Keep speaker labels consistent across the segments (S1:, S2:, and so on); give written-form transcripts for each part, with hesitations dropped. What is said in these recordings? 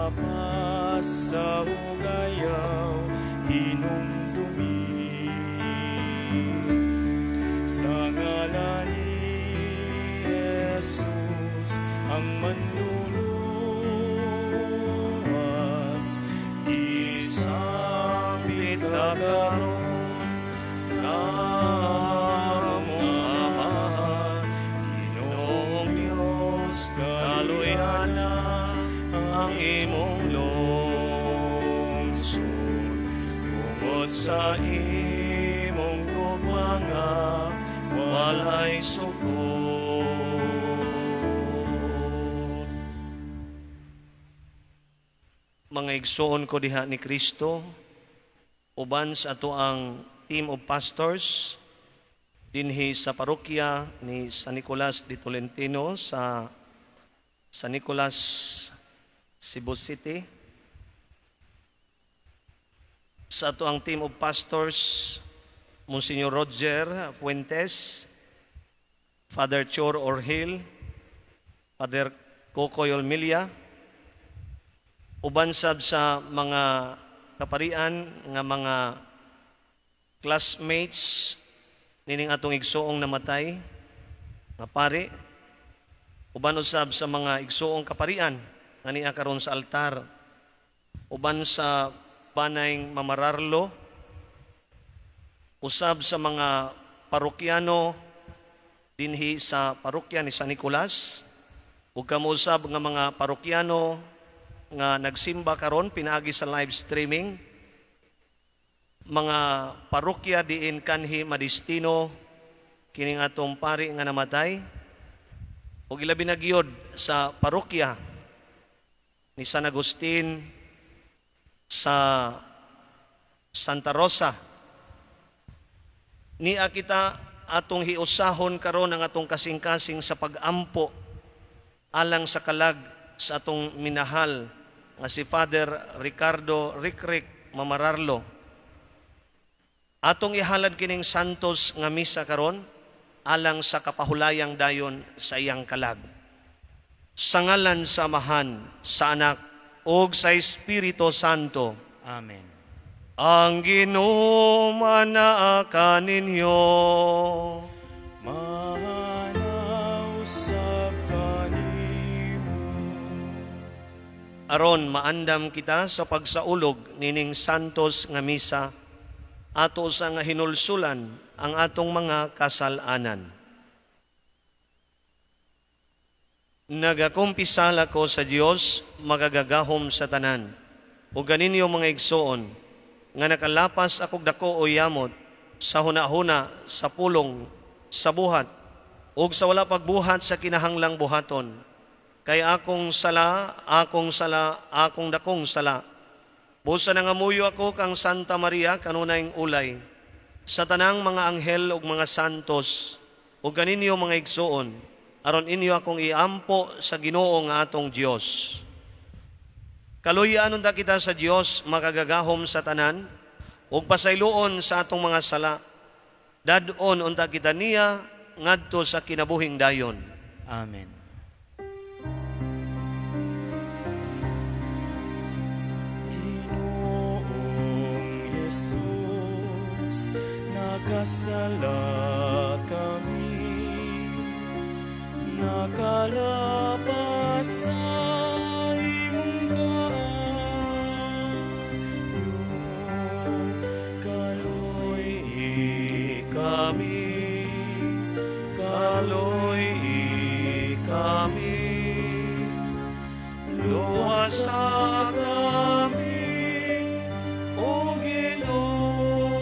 S1: Lapas sa hugayaw hinumdumi. Sa ngalan ni Jesus ang manluluwas, gisambit ka karon among Amahan, Ginoong Dios, kaluyana ang imong lungsod. Tungod sa imong gugma nga walay sukod.
S2: Mga igsoon ko diha ni Kristo, uban sa ato ang team of pastors dinhi sa parokya ni San Nicolas de Tolentino sa San Nicolas, Cebu City. Sa ato ang team of pastors, Monsignor Roger Fuentes, Father Chor Orhil, Father Cocoy Olmilia, uban sab sa mga kaparian nga mga classmates nining atong igsoong namatay nga pari, uban usab sa mga igsoong kaparian nga niya karon sa altar, uban sa banay Mamararlo, usab sa mga parokyano dinhi sa parokya ni San Nicolas, ug kamo usab nga mga parokyano nga nagsimba karon pinaagi sa live streaming, mga parokya diin kanhi madistino kining atong pari nga namatay, ug ilabi na gyud sa parokya ni San Agustin sa Santa Rosa. Nia kita atong hiusahon karon ang atong kasing-kasing sa pag-ampo alang sa kalag sa atong minahal nga si Father Ricardo Ricrik Mamararlo. Atong ihalad kining santos nga misa karon alang sa kapahulayang dayon sa iyang kalag. Sa ngalan sa Amahan, sa Anak, ug sa Espiritu Santo.
S1: Amen.
S2: Ang Ginoo manaa kaninyo.
S1: Maanaw sa kanimo.
S2: Aron maandam kita sa pagsaulog nining santos nga misa, ato sa nga hinulsulan ang atong mga kasalanan. Nagakumpisal ako sa Dios magagagahom sa tanan, ug ganinyo mga igsoon, nga nakalapas akog dako o yamot sa hunahuna, sa pulong, sa buhat, ug sa wala pagbuhat sa kinahanglang buhaton. Kay akong sala, akong sala, akong dakong sala. Busa nangamuyo ako kang Santa Maria kanunayng ulay, sa tanang mga anghel ug mga santos, ug kaninyo mga igsoon, aron inyo akong iampo sa Ginoo nga atong Dios. Kaluyan unta kita sa Dios makagagahom sa tanan, ug pasayloon sa atong mga sala. Dad-on unta kita niya ngadto sa kinabuhing dayon.
S1: Amen. Ginoong Jesus, nakasala kami, nakalapas sa imong kaayo. Kaloy-i kami, kaloy-i kami, luwasa kami, O Ginoo.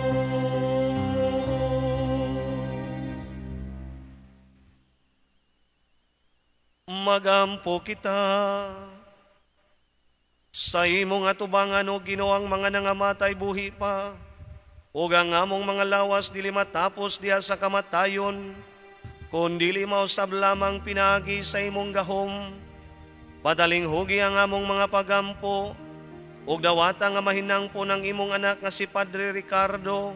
S2: Magampo kita sa imong atubangan, o Ginoo, ang mga nangamatay buhi pa, ug ang among mga lawas dili matapos diha sa kamatayon, kun dili mausab lamang pinaagi sa imong gahom. Padaling hugi ang among mga pagampo, ug dawata nga mahinangpo ng imong anak nga si Padre Ricardo,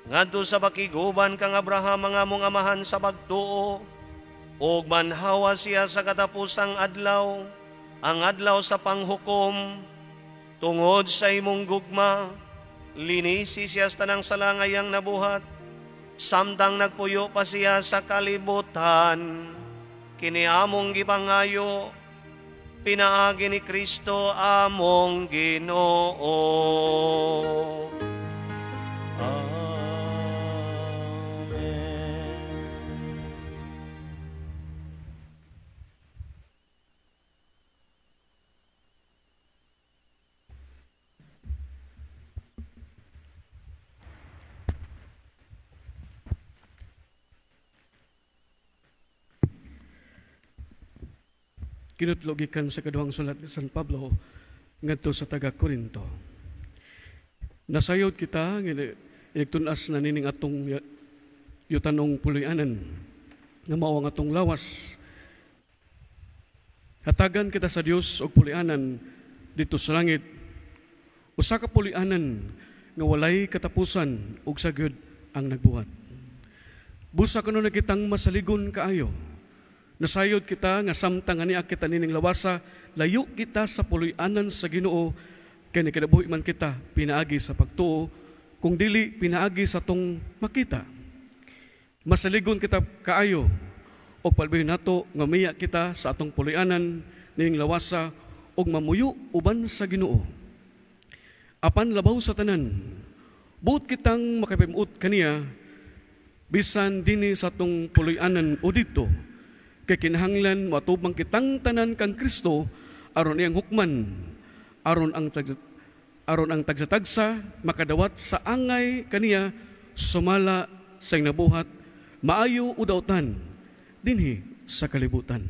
S2: ngadto sa bakiguban kang Abraham ang among amahan sa pagtuo, ug manhawa siya sa katapusang adlaw, Ang adlaw sa panghukom, tungod sa imong gugma, linisi siya sa tanang sala nga iyang nabuhat, samtang nagpuyo pa siya sa kalibutan. Kini among gipangayo, pinaagi ni Kristo among Ginoo.
S1: Amen.
S3: Kinutlo gikan sa kaduhang sulat ni San Pablo ngadto sa taga Korinto. Nasayod kita nga inigtun-as na nining atong yutanong puloy-anan nga mao ang atong lawas. Hatagan kita sa Dios og puloy-anan dito sa langit. Usa ka puloy-anan nga walay katapusan ug sa gyud ang nagbuhat. Busa kuno na kitang masaligon kaayo. Nasayod kita nga samtang ania kita nining lawasa, layo kita sa puloy-anan sa Ginoo, kay nakinabuhi man kita pinaagi sa pagtuo, kung dili pinaagi sa tong makita. Masaligon kita kaayo og palbihin nato nga miya kita sa atong puloy-anan nining lawasa og mamuyo uban sa Ginoo. Apan labaw sa tanan, buot kitang makapimuot kaniya bisan dinhi sa atong puloy-anan o didto, kay kinahanglan moatubang kitang tanan kang Kristo aron iyang hukman, aron ang tagsa-tagsa makadawat sa angay kaniya sumala sa iyang nabuhat maayo o dautan dinhi sa kalibutan.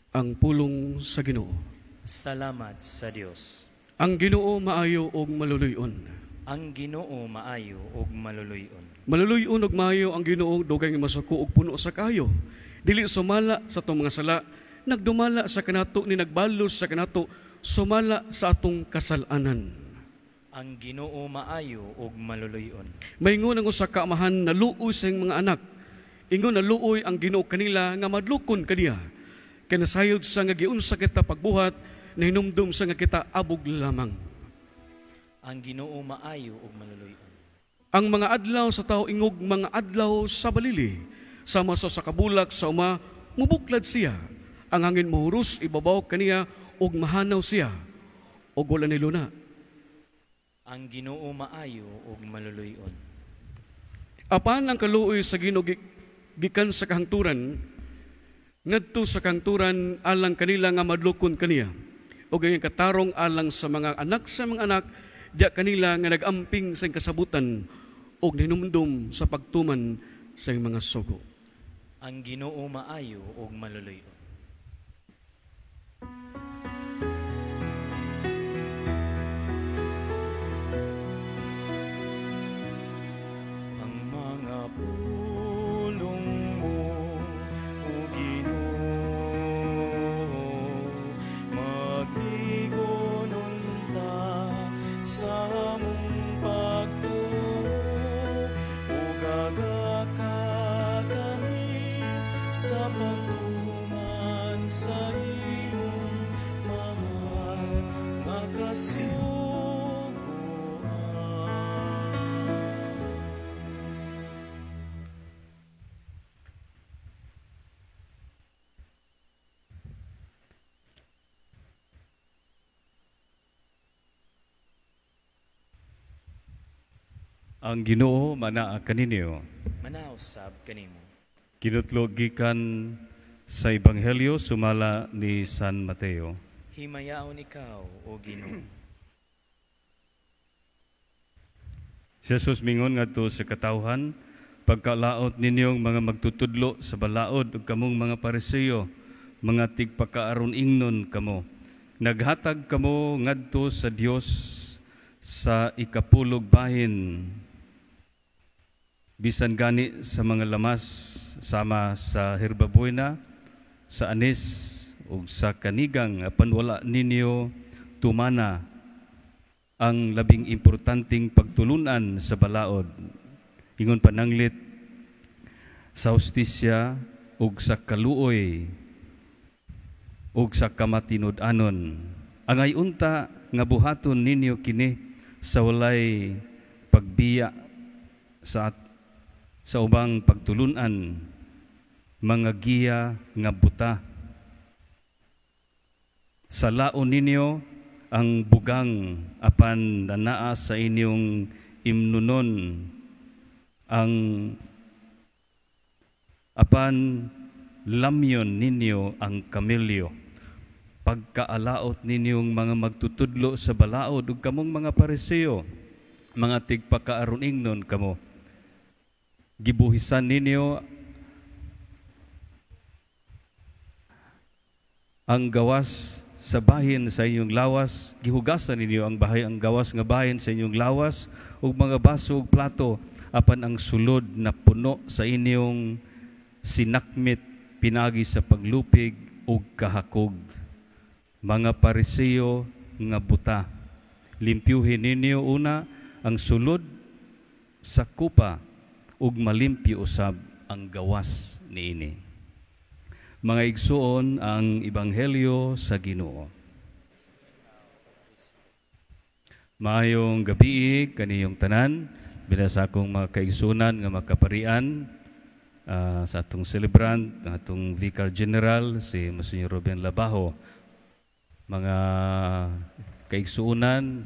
S3: Ang pulong sa Ginoo.
S4: Salamat sa Dios.
S3: Ang Ginoo maayo og maluluy-on.
S4: Ang Ginoo maayo og maluluy-on.
S3: Maluluy-on og maayo ang Ginoo, dugay nga masuko og puno sa kaayo. Dili sumala sa atong mga sala, nagdumala sa kanato ni nagbalos sa kanato, sumala sa atong kasalanan.
S4: Ang Ginoo maayo og maluluy-on.
S3: Maingon ang usa ka amahan naluoy sa iyang mga anak. Ingon naluoy ang Ginoo kanila nga madlukon kaniya. Kay nasayod sa nga giunsa kita pagbuhat, nahinumdum sa nga kita abog lamang.
S4: Ang Ginoo maayo og maluluy-on.
S3: Ang mga adlaw sa tao ingog mga adlaw sa balili. Sama sa kabulak sa uma, mubuklad siya. Ang hangin muhurus ibabaw kaniya ug mahanaw siya, ug wala niluna.
S4: Ang Ginoo maayo ug maluluy-on.
S3: Apan ang kaluoy sa Ginoo gikan sa kahangturan ngadto sa kahangturan alang kanila nga madlukon kaniya, ug ang katarong alang sa mga anak sa mga anak diya kanila nga nagamping sa kasabutan ug hinumdum sa pagtuman sa mga sugo.
S4: Ang Ginoo maayo ug maluluy-on. Ang mga pulong mo, O Ginoo, magligon unta sa among pagtuo, ug sa pagtuman sa imong mahal nga kasuguan.
S5: Ang Ginoo manaa kaninyo.
S4: Manausab kanimo.
S5: Kinutlo gikan sa Ebanghelyo sumala ni San Mateo.
S4: Himayaon ikaw, o Ginoo.
S5: Si Jesus mingon ngadto sa katawhan, pagkalaot ninyong mga magtutudlo sa balaod ug kamong mga Pariseo, mga tigpakaaron ingnon kamo. Naghatag kamo ngadto sa Dios sa ikapulog bahin, bisan gani sa mga lamas sama sa herbabuena, sa anis ug sa kanigang, apan wala ninyo tumana ang labing importanteng pagtulunan sa balaod. Ingon pananglit sa hustisya ug sa kaluoy. ug sa kamatinud-anon. Angay unta nga buhaton ninyo kini sa walay pagbiya sa ubang pagtulunan, mga giya nga buta. Salaon ninyo ang bugang apan nanaa sa inyong imnunon ang apan lamyon ninyo ang kamelyo. Pagkaalaot ninyong mga magtutudlo sa balaod ug kamong mga Pariseo, mga tigpakaaron ingnon kamo. Gibuhisan ninyo ang gawas sa bahin sa inyong lawas, gihugasan ninyo ang bahay ang gawas nga bahin sa inyong lawas ug mga baso ug plato, apan ang sulod na puno sa inyong sinakmit pinagi sa paglupig ug kahakog. Mga Pariseo nga buta, limpyuhin ninyo una ang sulod sa kupa ug malimpyo usab ang gawas niini. Mga igsuon, ang Ebanghelyo sa Ginoo. Maayong gabii kaniyong tanan, bila sa akong mga kaigsunan nga makaparian, sa atong celebrant, ang atong Vicar General, si Monsignor Ruben Labajo, mga kaigsuonan,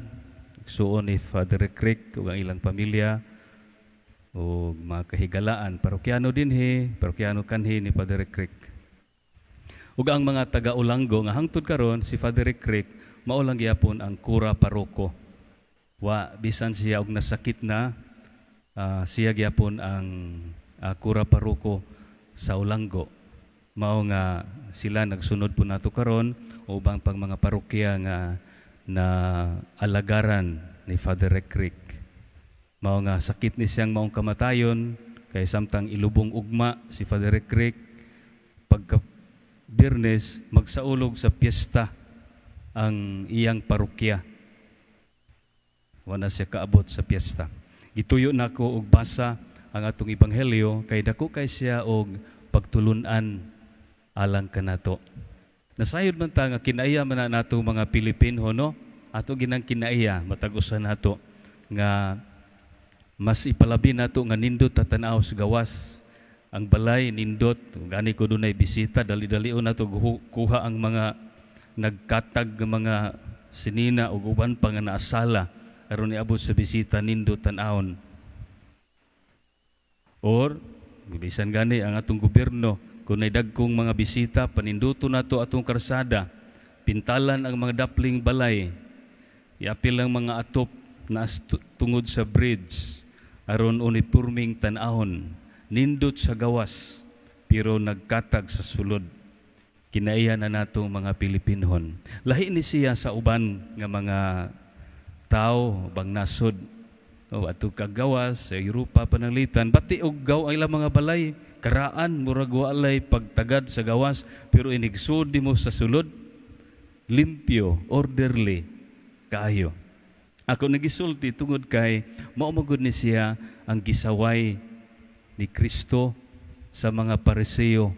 S5: igsuon ni Father Rick ug ang ilang pamilya, ug mga kahigalaan, parokyano dinhi, parokyano kanhi ni Father Rick. Ug ang mga taga-Olango nga hangtod karon si Father Rick mao lang gyapon ang kura paroko. Wa bisan siya og nasakit na, siya gyapon ang kura paroko sa Olango. Mao nga sila nagsunod po nato karon ubang pang mga parokya nga na alagaran ni Father Rick. Mao nga sakit ni siyang maong kamatayon kay samtang ilubong ugma si Father Rick, pagka Biyernes magsaulog sa piyesta ang iyang parokya. Wala siya kaabot sa piyesta. Gituyo nako og basa ang atong ebanghelyo kay dako kay siya og pagtulun-an alang kanato. Nasayod man ta nga kinaiya man na nato mga Pilipino, no? Ato ginang kinaiya matag usa nato nga mas ipalabi nato nga nindot ta tan-aw sa gawas. Ang balay nindot, gani ko dunay bisita, dali-dalion nato kuha ang mga nagkatag nga mga sinina ug uban pa nga naasala aron niabot sa bisita nindot tan-awon. Or bisan gani ang atong gobyerno kung nay dagkong mga bisita, paninduto nato atong karsada, pintalan ang mga dapling balay, iapil ang mga atop na tungod sa bridge aron uniporming tan-awon. Nindot sa gawas pero nagkatag sa sulod. Kinaiya na nato mga Pilipinhon. Lahi ni siya sa uban nga mga tao, ubang nasod. O ato kagawas sa Europa pananglitan, bati og gaw ang ilang mga balay, karaan murag walay pagtagad sa gawas, pero inigsud nimo sa sulod, limpyo, orderly kaayo. Ako nagisulti tungod kay mao magud ni siya ang gisaway ni Kristo sa mga Pariseo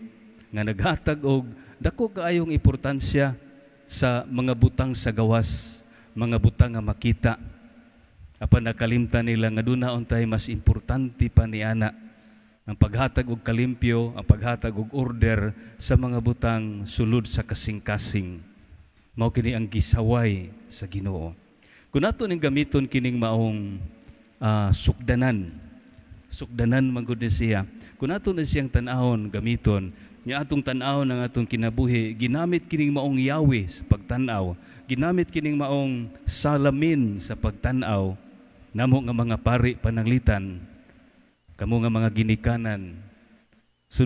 S5: nga naghatag og dako kaayong importansya sa mga butang sa gawas, mga butang nga makita. Apan nakalimtan nila nga duna untay mas importante pa niana ang paghatag og kalimpyo, ang paghatag og order sa mga butang sulod sa kasing-kasing. Mao kini ang gisaway sa Ginoo. Kun ato ning gamiton kining maong sukdanan, sukdanan man gud ni siya. Kun ato na siyang tan-awon gamiton, nya atong tan-awon ang atong kinabuhi, ginamit kining maong yawi sa pagtan-aw, ginamit kining maong salamin sa pagtan-aw, namo nga mga pari pananglitan, kamo nga mga ginikanan. So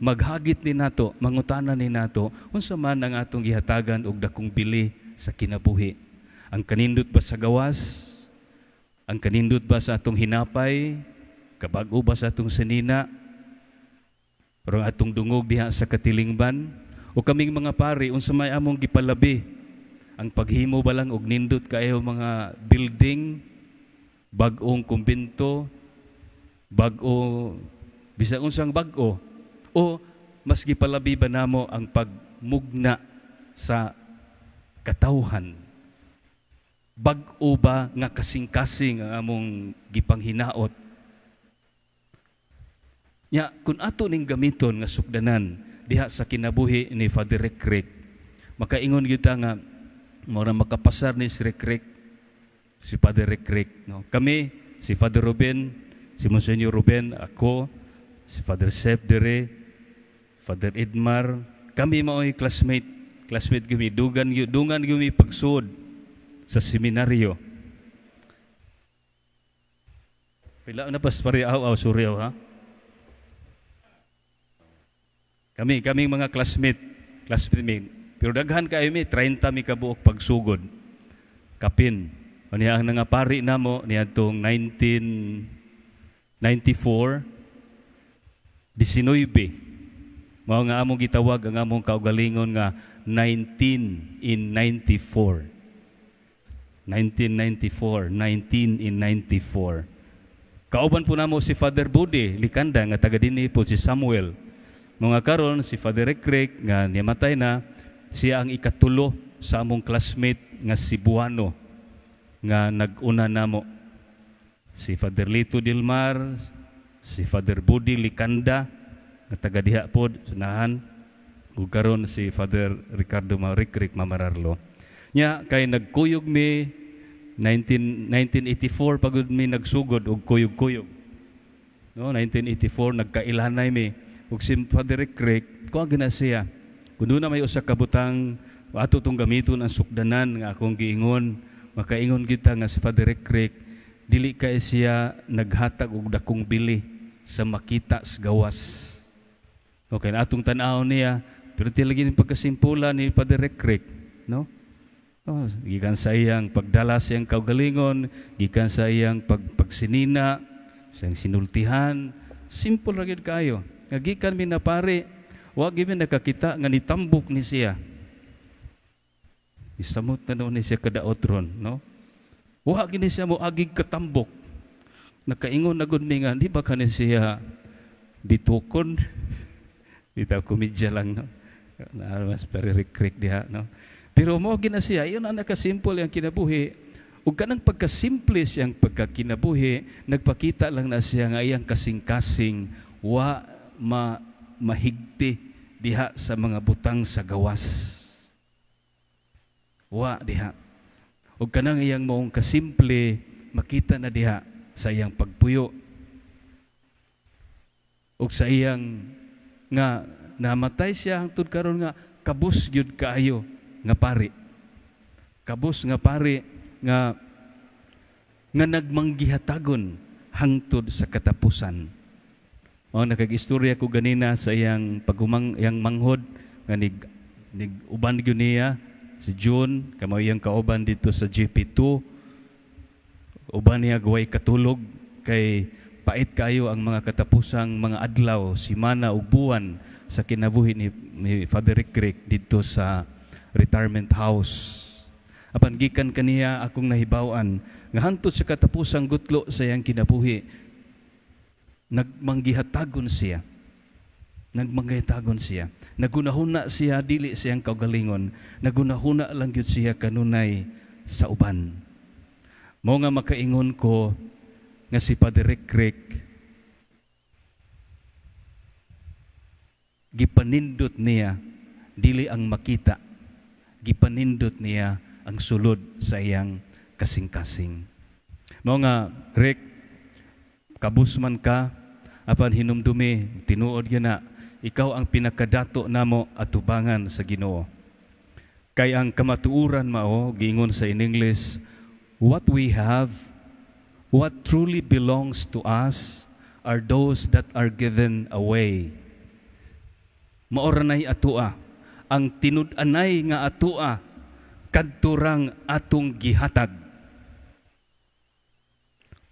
S5: maghagit ni nato, mangutana ni nato, unsa man ang atong gihatagan og dakong bili sa kinabuhi. Ang kanindot ba sa gawas? Ang kanindot ba sa atong hinapay? Kabag-o ba sa atong sinina? Pero ang atong dungog diha sa katilingban? O kaming mga pari, unsa may among gipalabi? Ang paghimo ba lang og nindot kaayo mga building, bag-ong kumbento, bag-o, bisag unsang bag-o, o mas gipalabi ba namo ang pagmugna sa katawhan? Bag-o ba nga kasing-kasing ang among gipanghinaot? Nya, kung ato ning gamiton nga sukdanan diha sa kinabuhi ni Father Rekrek, makaingon kita nga mura makapasar ni si Rekrek, si Father Rekrek, no? Kami, si Father Ruben, si Monsignor Ruben, ako, si Father Seb dere, Father Edmar, kami mao'y classmate, classmate kami, dugan dungan kami pagsud sa seminaryo. Pila na pas pare aw sorry aw ha. Kami kaming mga classmate, classmate mi. Pero daghan kaayo mi, 30 mi kabuok pagsugod. Kapin. Unya ang nangapari namo niadtong 1994, 19. Mao nga among gitawag ang among kaugalingon nga 19 in 94. 1994, 19 in 94. Kauban po namo si Father Budi Likanda nga taga dinhi po si Samuel. Mga karon si Father Rekrek nga nimatay na, siya ang ikatulo sa among classmate nga Cebuano nga nag-una namo. Si Father Lito Dilmar, si Father Budi Likanda nga taga diha pod sunahan, ug karon si Father Ricardo Marikrik Mamararlo. Nya kay nagkuyog mi 1984 pagud mi nagsugod og kuyog-kuyog. No, 1984 nagkailanay mi ug si Father Rekrek, kuha gina siya. Kun doon na may usa ka butang ato tong gamiton ang sukdanan nga akong giingon, makaingon kita nga si Father Rekrek dili kay siya naghatag og dakong bili sa makita sa gawas. Okay, atong tan-aw niya, pero tilagi ning pagkasimpula ni Father Rekrek, no? Oh, gikan sa iyang pagdala sa iyang kaugalingon, gikan sa iyang pagsinina, sa iyang sinultihan, simple ra gyud kayo. Nga gikan mi na pare, wa gyud mi nakakita nga nitambok ni siya. Isamot na noon ni siya kadaot ron, no? Wa gyud ni siya moagig katambok. Nakaingon na gud mi nga di ba kani siya bitukon? Bitaw komedya lang, no? Mas peririkrik diha, no? Pero mo gina siya, yun ang nakasimple ang kinabuhi. Ug kanang pagkasimple siyang pagkakinabuhi, nagpakita lang na siya nga iyang kasing-kasing wa mahigti diha sa mga butang sa gawas. Wa diha. Ug kanang iyang maong kasimple, makita na diha sa iyang pagpuyo. Ug sa iyang nga namatay siya hangtod karon nga kabus gyud kaayo nga pari. Kabus nga pari nga nagmanggihatagon hangtod sa katapusan. O nakagistorya ko ganina sa iyang pagumang iyang manghod nga nig uban gyud niya si June, kamo iyang kauban dito sa GP2. Uban niya guway katulog kay pait kayo ang mga katapusang mga adlaw, simana ug buwan sa kinabuhi ni Father Rekrek dito sa retirement house. Apan gikan kaniya akong nahibaw-an nga hangtod sa katapusang gutlo sa iyang kinabuhi, nagmanggihatagon siya. Nagmanggihatagon siya. Nagunahuna siya dili siyang kaugalingon. Nagunahuna lang gyud siya kanunay sa uban. Mao nga makaingon ko nga si Father Rekrek gipanindot niya dili ang makita, gipanindot niya ang sulod sa iyang kasing-kasing. Mao nga Rek, kabus man ka, apan hinumdumi, tinuod gyud na, ikaw ang pinakadato namo atubangan sa Ginoo. Kay ang kamatuoran mao, giingon sa in English, what we have, what truly belongs to us, are those that are given away. Maoranay atua, ang tinud-anay nga atua, kadturang atong gihatag.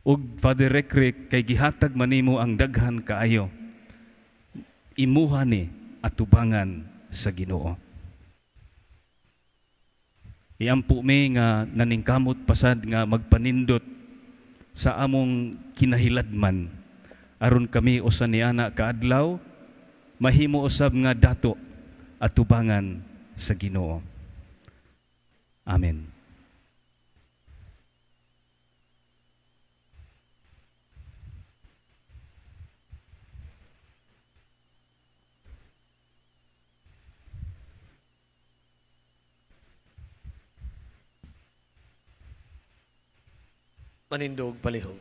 S5: Ug Father Rekrek, kay gihatag manimo ang daghan kaayo, imuha ni atubangan sa Ginoo. Iampo mi nga naningkamot pasad nga magpanindot sa among kinahiladman, aron kami usa niana kaadlaw mahimo usab nga dato atubangan sa Ginoo. Amen.
S2: Manindog palihog.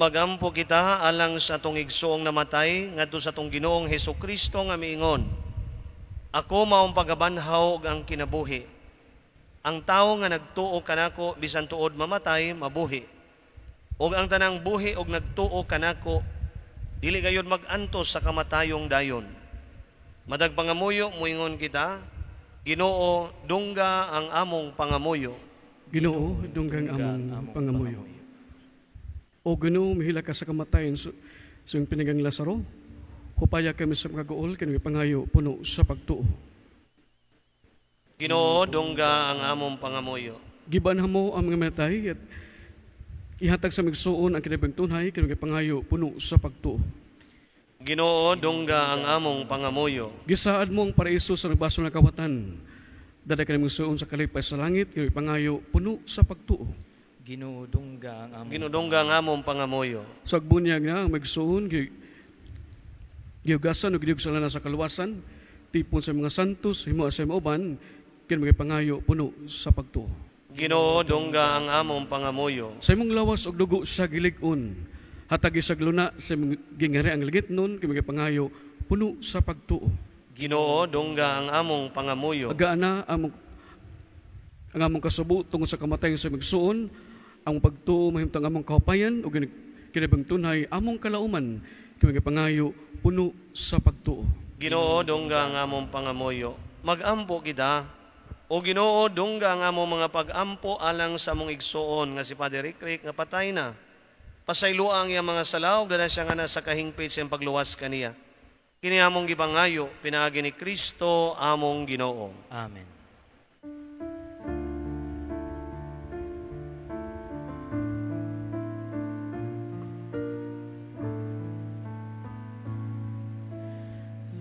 S2: Magampo kita alang sa atong igsoong namatay ngadto sa atong Ginoong Hesukristo nga miingon, Ako maong pagabanhaw ug ang kinabuhi. Ang tawo nga nagtuo kanako bisan tuod mamatay mabuhi. Ug ang tanang buhi og nagtuo kanako dili gayud mag-antos sa kamatayong dayon. Madag pangamuyo muingon kita, Ginoo, dungga ang among pangamuyo.
S3: Ginoo, dunggang among pangamuyo. O Ginoo, mihila ka sa kamatayon sa iyong pinagang Lazaro, hupaya kami sa mga guol, kini pangayo puno sa pagtuo.
S2: Ginoo, dungga ang among pangamuyo.
S3: Gibanha mo ang mga matay at ihatag sa migsuon ang kinabang tunhay, kini pangayo puno sa pagtuo.
S2: Ginoo, dungga ang among pangamuyo.
S3: Gisaad mo ang paraiso sa nagbaso ng kawatan. Dada ka naming suon sa kalipay sa langit, kini pangayo puno sa pagtuo.
S4: Ginoo, dungga ang among
S2: Ginoo, dungga ang among pangamuyo.
S3: Sa agbunyag na ang magsuon, gihugasan o giniugsalan na sa kaluwasan, tipon sa mga santos, himo sa mga uban, kini mga pangayo puno sa pagtuo.
S2: Ginoo, dungga ang among pangamuyo.
S3: Sa imong lawas og dugo sa gilig-on, hatag isag luna sa gingari ang ligit nun, kini mga pangayo puno sa pagtuo.
S2: Ginoo, dungga ang among pangamuyo.
S3: Agaan na ang among kasubo tungod sa kamatayon sa migsuon, ang pagtuo mahimutang among kahupayan o kinabang tunhay among kalauman, kini mga pangayo puno sa pagtuo.
S2: Ginoo, dungga ang among pangamuyo. Magampo kita. O Ginoo, dungga ang among mga pagampo alang sa among igsuon nga si Padre Rick nga patay na. Pasayloa ang iyang mga salaw, dala siya nga nasa kahingpit sa iyang pagluwas kaniya. Kini among gipangayo, pinaagi ni Kristo among Ginoo.
S4: Amen.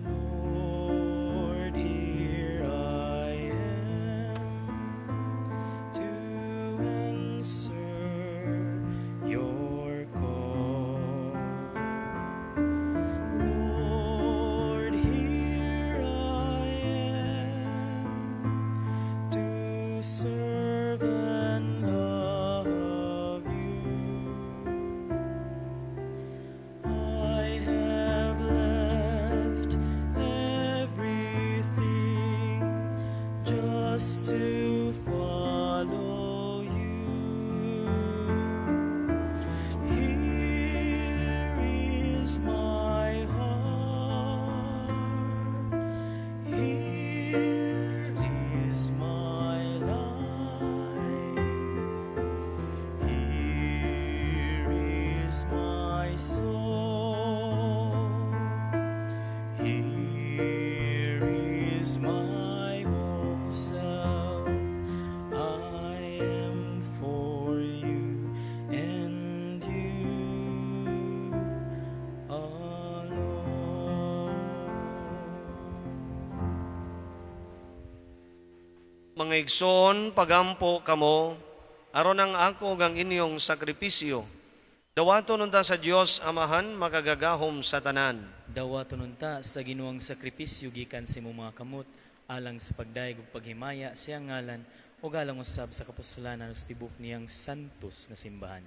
S4: Lord, here I am to answer your call. Lord, here I am to serve and love you. I have left everything just to follow you. Here is my heart. Here is my life. Here is my soul. Here is my whole self. I am for you and you alone.
S2: Mga igsoon, pagampo kamo, aron ang ako ug ang inyong sakripisyo. Dawaton unta sa Dios Amahan makagagahom sa tanan.
S4: Dawaton unta sa Ginoong sakripisyo gikan sa imong mga kamot alang sa pagdayeg ug paghimaya sa iyang ngalan ug alang usab sa kapuslanan sa tibok niyang santos nga simbahan.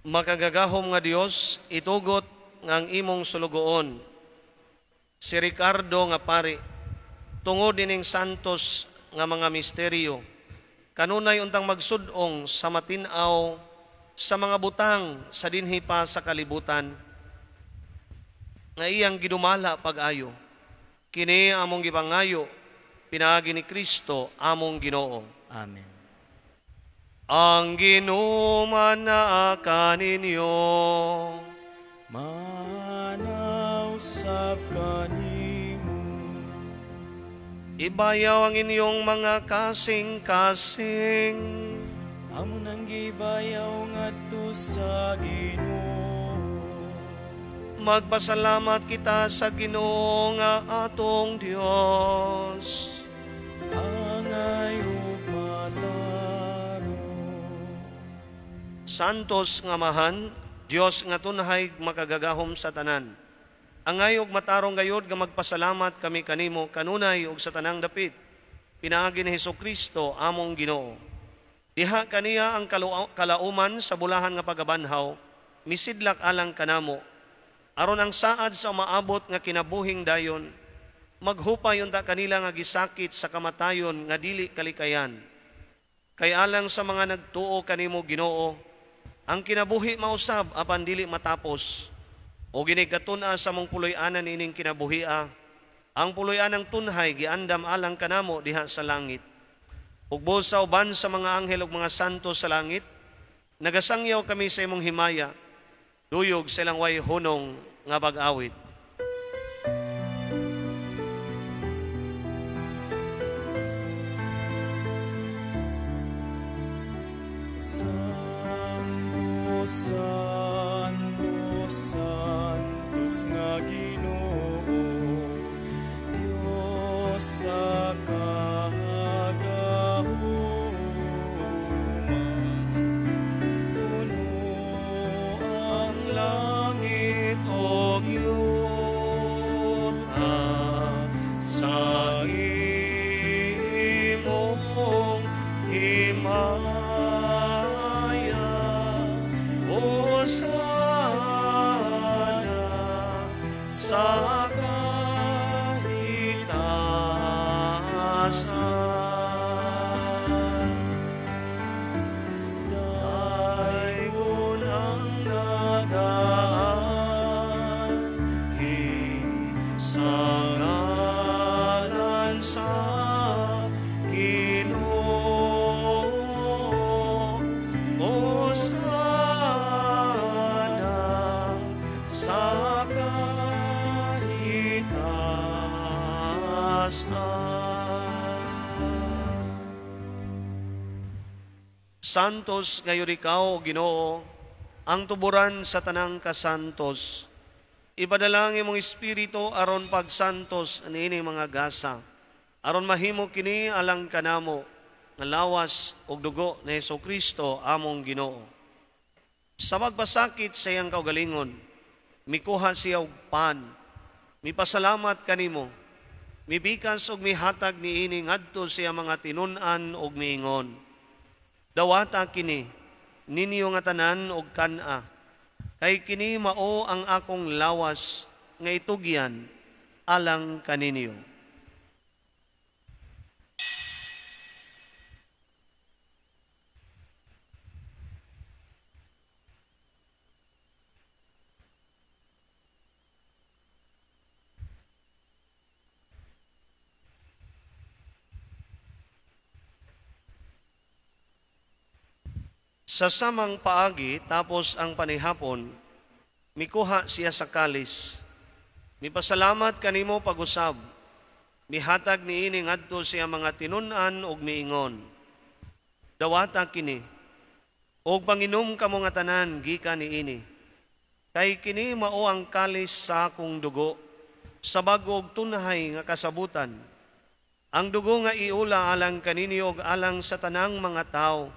S2: Makagagahom nga Dios, itugot nga ang imong sulugoon si Ricardo nga pari tungod ining santos nga mga misteryo kanunay untang magsud-ong sa matin-aw sa mga butang sa dinhi pa sa kalibutan nga iyang gidumala pag-ayo. Kini among gipangayo pinaagi ni Kristo among Ginoo.
S4: Amen.
S2: Ang Ginoo manaa kaninyo.
S1: Manaw sab kanimo.
S2: Ibayaw ang inyong mga kasing-kasing.
S1: Amo nang gibayaw ngadto sa Ginoo.
S2: Magpasalamat kita sa Ginoo nga atong Dios.
S1: Angay ug matarong.
S2: Santos nga Amahan, Dios nga tunhay makagagahom sa tanan. Angay ug matarong gayod nga magpasalamat kami kanimo kanunay ug sa tanang dapit. Pinaagi ni Hesukristo among Ginoo. Diha kaniya ang kalauman sa bulahan nga pagabanhaw, misidlak alang kanamo. Aron ang saad sa umaabot nga kinabuhing dayon, maghupay unta kanila nga gisakit sa kamatayon nga dili kalikayan. Kay alang sa mga nagtuo kanimo Ginoo, ang kinabuhi mausab apan dili matapos. O ginigkatun-a sa mong puloy-anan ining kinabuhia, ang puloy-anang tunhay giandam alang kanamo diha sa langit. Ug busa sa uban sa mga anghel ug mga santo sa langit, nagasangyaw kami sa imong himaya, duyog sa ilang way hunong nga pag-awit.
S1: Santo, Santo, Santos nga Ginoo, Dios sa kagahuman. Puno ang langit
S2: ug yuta sa imong himaya. Hosana sa kahitasan.
S1: Daygon ang nagaanhi sa ngalan sa Ginoo.
S2: Hosana sa kahitasan. Santos ngayon ikaw, Ginoo, ang tuburan sa tanang kasantos. Ipadala ang imong espiritu aron pagsantos niini mga gasa. Aron mahimo kini alang kanamo nga lawas ug dugo ni Hesukristo among Ginoo. Sa magpasakit sa iyang kaugalingon, mikuha siya og pan, mipasalamat kanimo, mibikas og mihatag niini ngadto sa iyang mga tinun-an og miingon. Dawata kini ninyo nga tanan og kan-a, kay kini mao ang akong lawas nga itugyan alang kaninyo. Sa samang paagi, tapos ang panihapon, mikuha siya sa kalis. Mipasalamat kanimo pag-usab. Mihatag niini ngadto siya mga tinun-an ug miingon. Dawata kini, og panginom kamo nga tanan gikan niini. Kay kini mao ang kalis sa akong dugo, sa bag-o og tunhay nga kasabutan. Ang dugo nga iula alang kaninyo ug alang sa tanang mga tawo,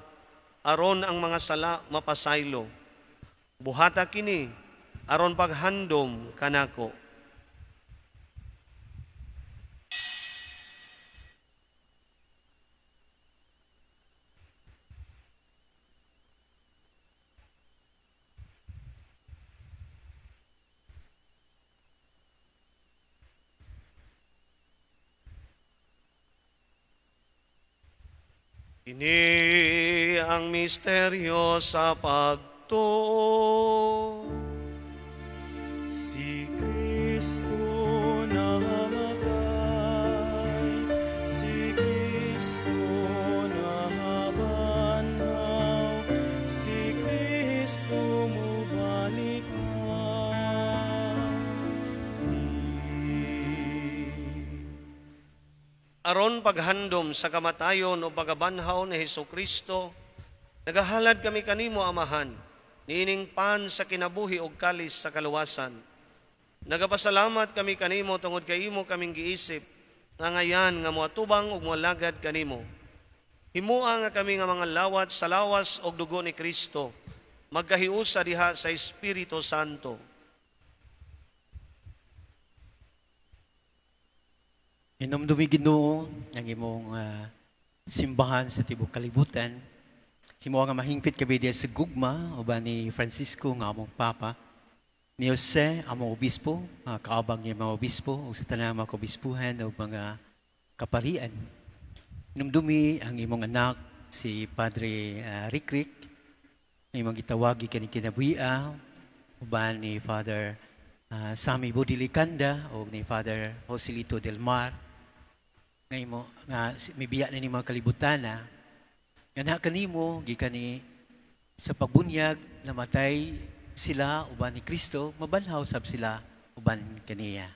S2: aron ang mga sala mapasaylo. Buhata kini aron paghandom kanako. Ini ang misteryo sa pagtuo.
S1: Si Kristo namatay, si Kristo nabanhaw, si Kristo mubalik na.
S2: Aron paghandom sa kamatayon o pagabanhaw ni Hesukristo, nagahalad kami kanimo, Amahan, niining pan sa kinabuhi og kalis sa kaluwasan. Nagapasalamat kami kanimo tungod kay imo kaming giisip nga ngayan nga moatubang ug moalagad kanimo. Himoa nga kami nga mga lawat sa lawas og dugo ni Kristo, magkahiusa diha sa Espiritu Santo.
S6: Hinumdumi Ginoo ang imong simbahan sa tibuok kalibutan. Himo nga mahingpit kami diha sa gugma uban ni Francisco nga among Papa, ni Jose among obispo, mga kaabang niya mga obispo ug sa tanang mga kaobispuhan ug mga kaparian. Hinumdumi ang imong anak si Padre Rikrik, ang imong gitawag gikan ni kinabuhia uban ni Father Sammy Budilikanda o ni Father Joselito Del Mar, nga imo nga mibiya na ni mga kalibutan na nga na kanimo gikan ni sa pagbunyag namatay sila uban ni Kristo, mabanhaw sab sila uban kaniya.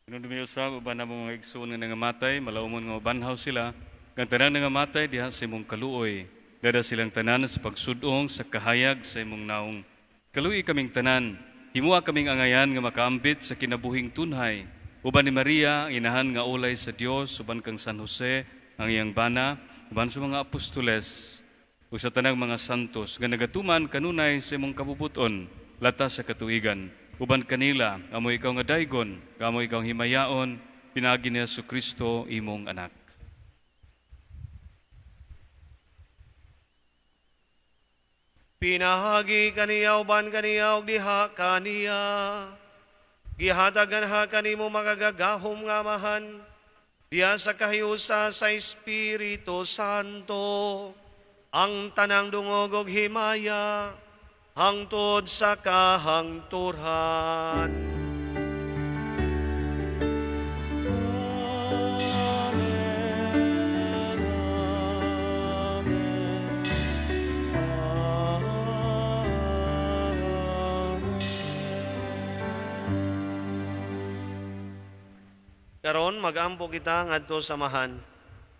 S5: Hinumdumi usab uban among mga igsoon nga nangamatay, malaumon nga mabanhaw sila, kang tanan nangamatay diha sa imong kaluoy. Dada silang tanan sa pagsudong sa kahayag sa imong naong. Kaluoy kaming tanan, himoa kaming angayan nga makaambit sa kinabuhing tunhay. Uban ni Maria, ang inahan nga ulay sa Dios, uban kang San Jose, ang iyang bana, uban sa mga apostoles, ug sa tanang mga santos, nga nagatuman kanunay sa imong kabubuton, lata sa katuigan. Uban kanila, amo ikaw nga daygon, amo ikaw himayaon, pinaagi ni Jesucristo imong anak.
S2: Pinahagi kaniya uban kaniya og diha kaniya. Gihatagan ha kanimo makagagahom nga Amahan, diha sa kahiusa sa Espiritu Santo, ang tanang dungog og himaya, hangtod sa kahangturan.
S1: Amen, amen, amen.
S2: Karon magampo kita ngadto sa Amahan.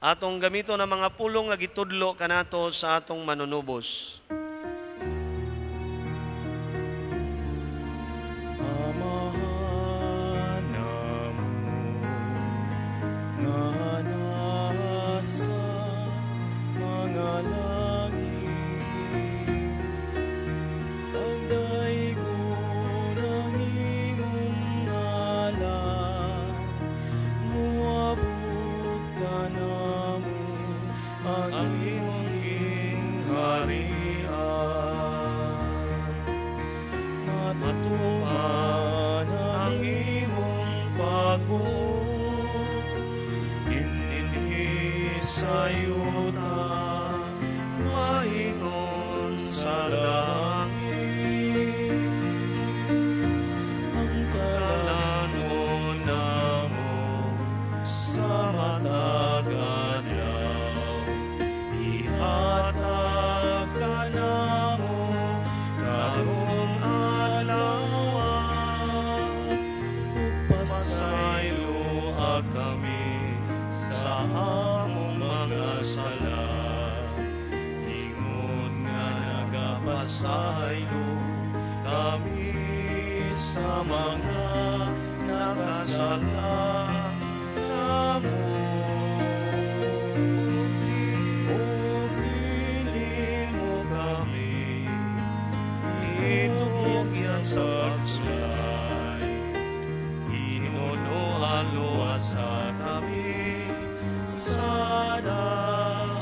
S2: Atong gamito na mga pulong nga gitudlo kanato sa atong manunubos.
S1: Amahan namo nga nasa mga langit, pagdaygon ang imong ngalan, moabot kanamo ang imong gingharian. Matuman ang imong pagbuot dinhi sa yuta, maingon sa langit. Ang kalanon namo sa matag adlaw, ihatag kanamo karong adlaw, ug pasayloa kami sa among mga sala, ingon nga nagapasaylo kami sa mga nakasala namo. Ug dili mo kami itugyan sa pagsulay, hinunoan luwasa kami sa dautan.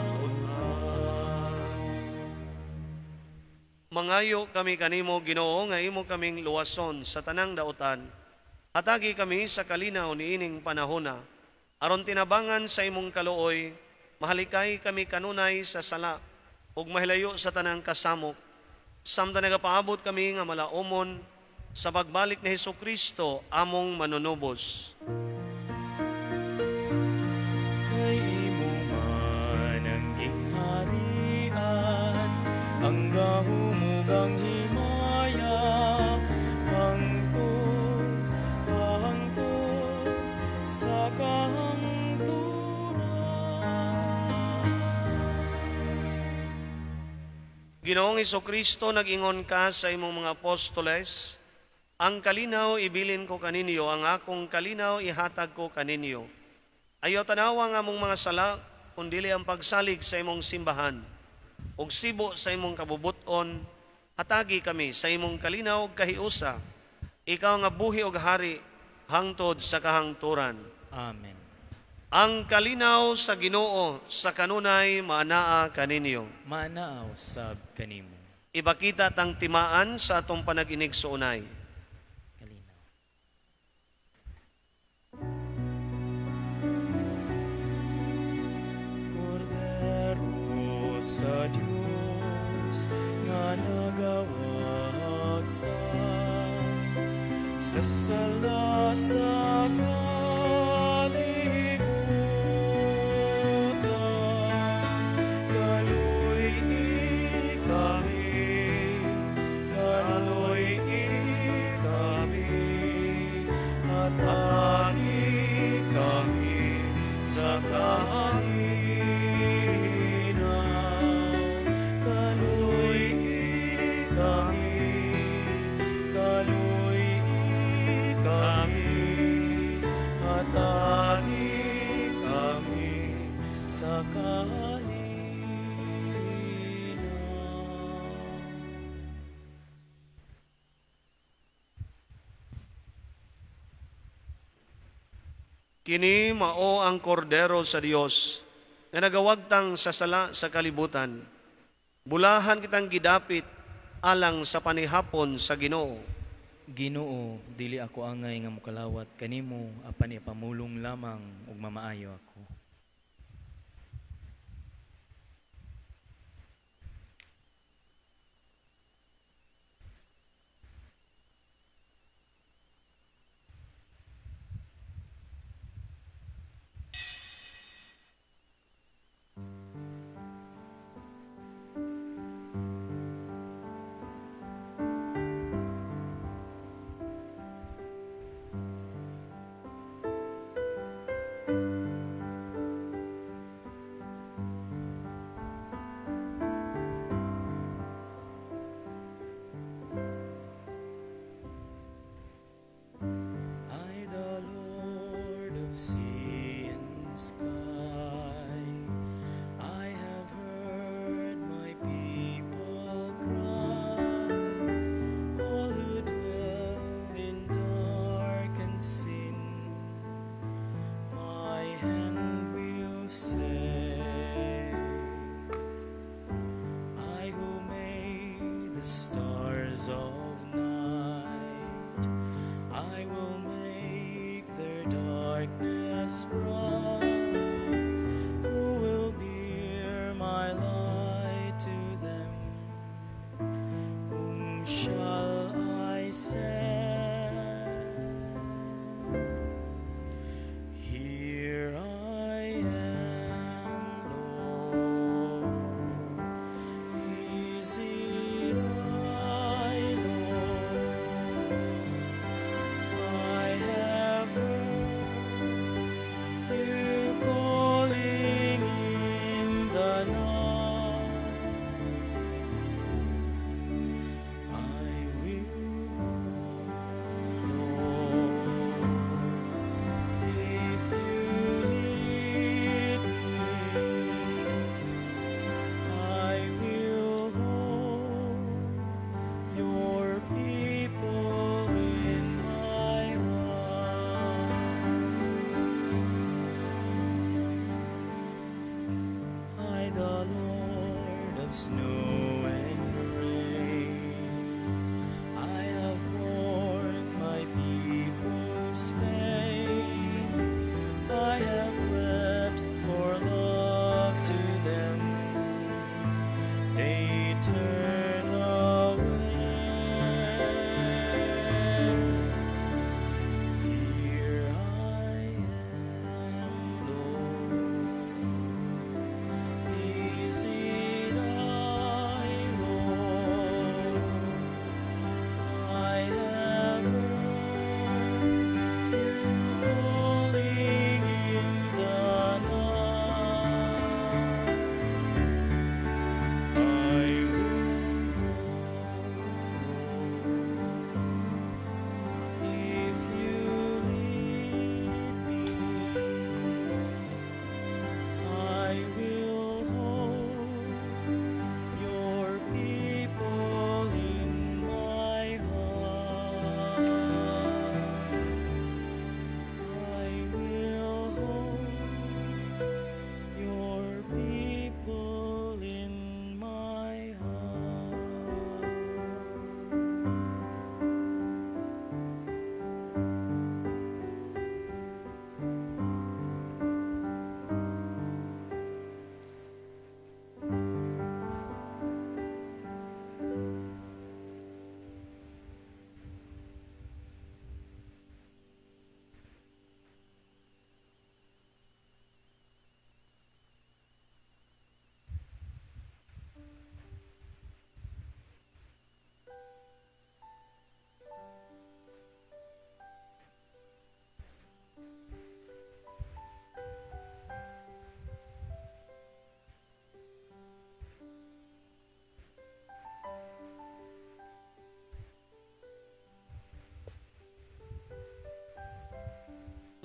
S2: Mangayo kami kanimo Ginoo nga imo kaming luwason sa tanang dautan. Hatagi kami sa kalinaw niining panahona, aron tinabangan sa imong kaluoy, mahalikay kami kanunay sa sala ug mahilayo sa tanang kasamok. Samtang nagapaabot kami nga malaumon sa pagbalik ni Hesukristo among manunubos.
S1: Kay imo man ang gingharian, ang gahom ug ang himaya, hangtod, hangtod sa kahangturan.
S2: Ginoong Hesukristo, nag-ingon ka sa imong mga apostoles, ang kalinaw ibilin ko kaninyo, ang akong kalinaw ihatag ko kaninyo. Ayaw tanawa nga among mga sala, kundili ang pagsalig sa imong simbahan. Ug sibo sa imong kabubuton, hatagi kami sa imong kalinaw ug kahiusa. Ikaw nga buhi ug hari, hangtod sa kahangturan.
S4: Amen.
S2: Ang kalinaw sa Ginoo sa kanunay maanaa kaninyo.
S4: Maanaa usab kanimo.
S2: Ipakita tang timaan sa atong panag-inig suunay.
S4: Kalinaw.
S1: Kordero sa Dios nga nagawagtang sa sala sa kalibutan, kaloy-i kami, kaloy-i kami, hatagi kami sa kalinaw. Kaloy-i kami, kaloy-i kami, hatagi kami sa kalinaw.
S2: Kini mao ang kordero sa Dios nga nagawagtang sa sala sa kalibutan. Bulahan kitang gidapit alang sa panihapon sa Ginoo.
S4: Ginoo, dili ako angay nga mokalawat kanimo, apan ipamulong lamang ug mamaayo ako.
S1: I, the Lord of sea and sky, I have heard my people cry, all who dwell in dark and sin, my hand will save. I who made the stars of night, I will make their darkness bright. Who will bear my light to them? Whom shall I send? Here I am, Lord. Is it I, Lord? I have heard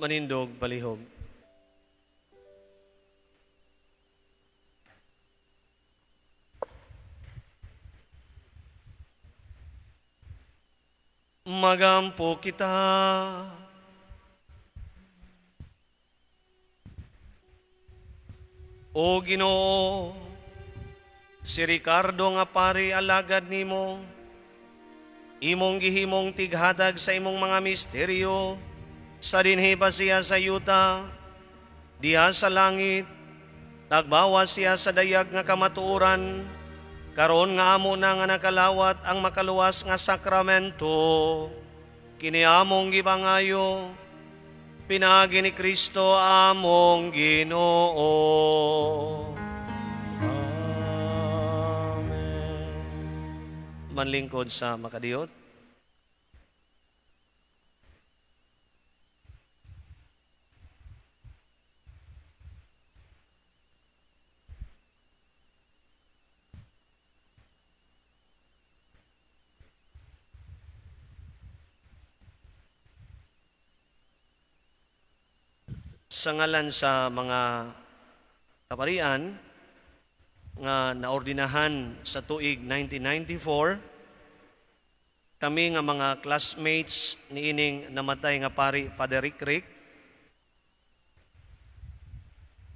S2: Manindog balihog. Magampo kita. O Ginoo, si Ricardo nga pari alagad nimo, imong gihimong tighatag sa imong mga misteryo, sa dinhi pa siya sa yuta, diha sa langit, tagbawa siya sa dayag nga kamatuoran, karon nga amo na nga nakalawat ang makaluwas nga sakramento, kini among gipangayo, pinaagi ni Kristo among Ginoo.
S1: Amen.
S2: Manlingkod sa makadiyot. Sa ngalan sa mga kaparian nga naordinahan sa tuig 1994, kami nga mga classmates niining namatay nga pari Father Rick Rick,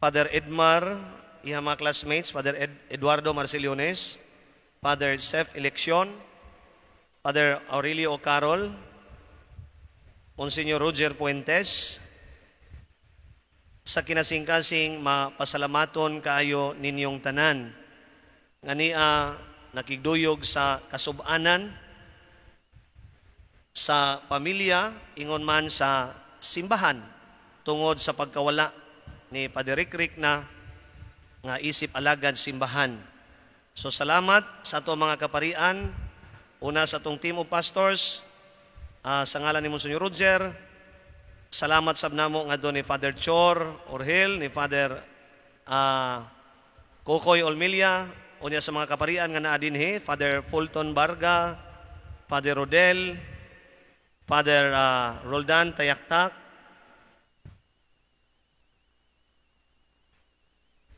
S2: Father Edmar, iha mga classmates, Father Eduardo Marceliones, Father Seth Eleccion, Father Aurelio O'Carroll, Monsignor Roger Fuentes, sa kinasingkasing mapasalamaton kaayo ninyong tanan nga nia nakigduyog sa kasubanan, sa pamilya, ingon man sa simbahan, tungod sa pagkawala ni Padre Rick Rick na nga isip alagad simbahan. So salamat sa ato mga kaparian, una sa atong team of pastors, sa ngalan ni Monsignor Roger. Salamat sab namo nga do ni Father Chor Orhel, ni Father Kokoy Olmilia, unya sa mga kaparian nga naa dinhi, Father Fulton Barga, Father Rodel, Father Roldan Tayaktak,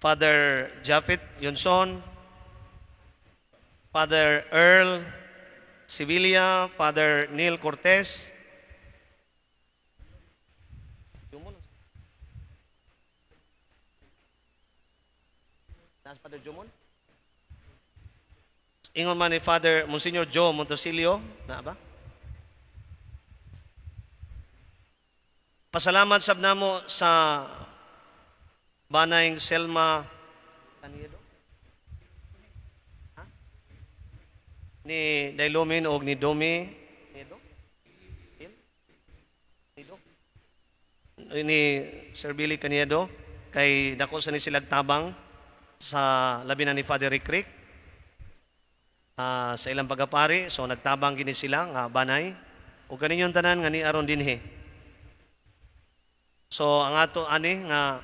S2: Father Japhet Yonson, Father Earl Sevilla, Father Neil Cortez, Father Jomon, ingon man ni Father Monsignor Joe Montosilio, na ba? Pasalamat sab namo sa Banay Selma Caniedo, ha? Ni Dailumin og ni Domi Niedo? Niedo? Ni Sir Billy Caniedo, kay dako sa ni silag tabang sa labi na ni Father Rick Rick, sa ilang pagapari. So nagtabang gini sila nga banay ug kaninyong tanan nga ni aron dinhi. So ang ato ani nga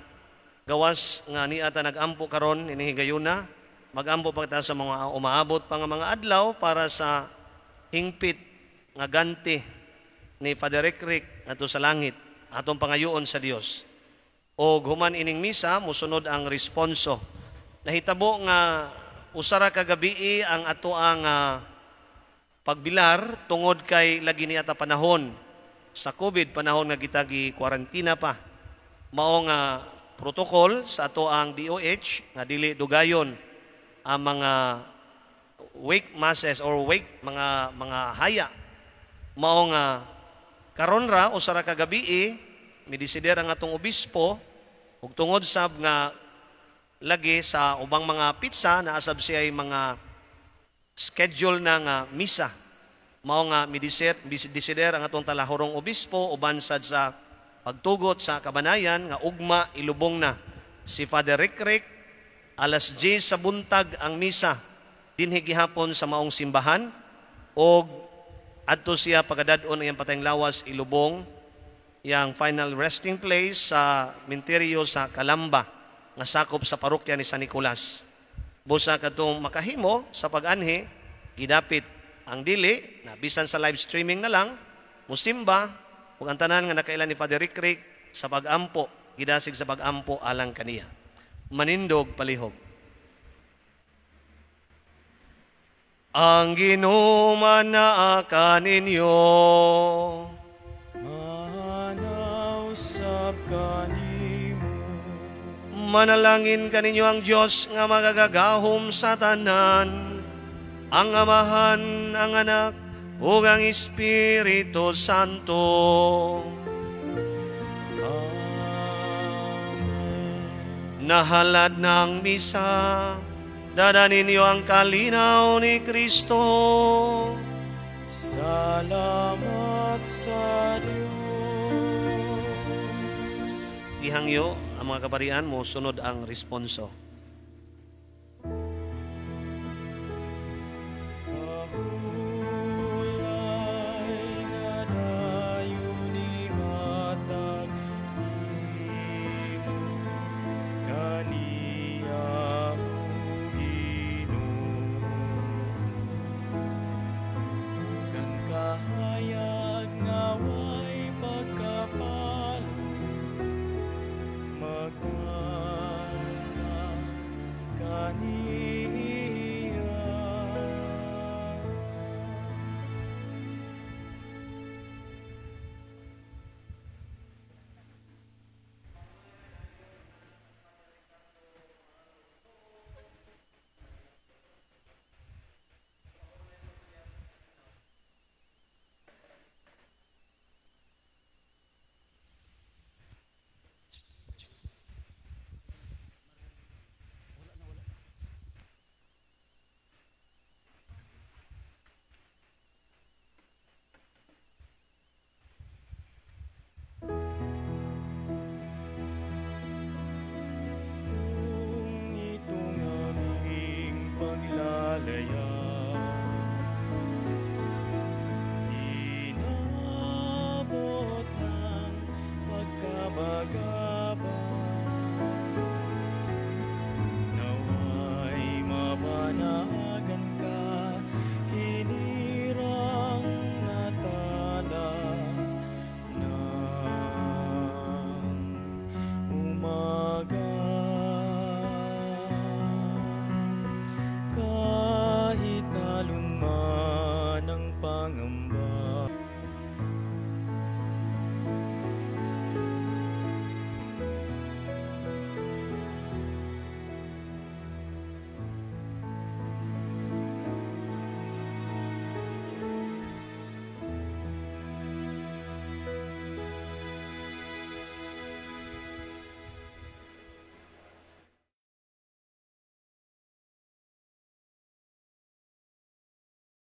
S2: gawas nga ni ata nagampo karon ini higayuna, magampo pa ta sa mga umaabot pa nga mga adlaw para sa hingpit nga ganti ni Father Rick Rick ngadto sa langit, atong pangayoon sa Dios. Og human ining misa mosunod ang responso. Nahitabo nga usara ka gabii ang ato ang pagbilar tungod kay lagi ni ata panahon sa COVID, panahon nga kita gi-kwarantina pa. Mao nga protocol sa ato ang DOH nga dili dugayon ang mga wake masses or wake mga haya. Mao nga karon ra usara ka gabii midesider ang atong obispo ug tungod sab nga lagi sa ubang mga pizza na asab siya ay mga schedule na nga misa. Mao nga midesider ang atong talahorong obispo uban sad sa pagtugot sa kabanayan nga ugma ilubong na si Father Rick Rick. Alas 10 sa buntag ang misa dinhi gihapon sa maong simbahan og adto siya pagkadad-on iyang patayng lawas ilubong iyang final resting place sa minteryo sa Calamba nga sakop sa parokya ni San Nicolas. Busa kadtong makahimo sa pag-anhi, gidapit ang dili na bisan sa live streaming na lang musimba ug ang tanan nga nakailan ni Father Rick Rick sa pagampo, gidasig sa pagampo alang kaniya. Manindog palihog. Ang Ginoo manaa kaninyo.
S1: Manaw sab kanimo.
S2: Manalangin kaninyo ang Dios nga magagagahom sa tanan, ang Amahan, ang Anak, ug ang Espiritu Santo.
S1: Amen.
S2: Nahalad ng misa, dada ninyo ang kalinaw ni Kristo.
S1: Salamat sa Dios.
S2: Ihangyo ang mga kaparian mo, sunod ang responso.
S1: Pahulay nga dayon ihatag nimo kaniya, o Ginoo, ug ang kahayag nga way pagkapalo magdana kaniya. Kung itong aming paglalaya, inabot ng pagkabaga,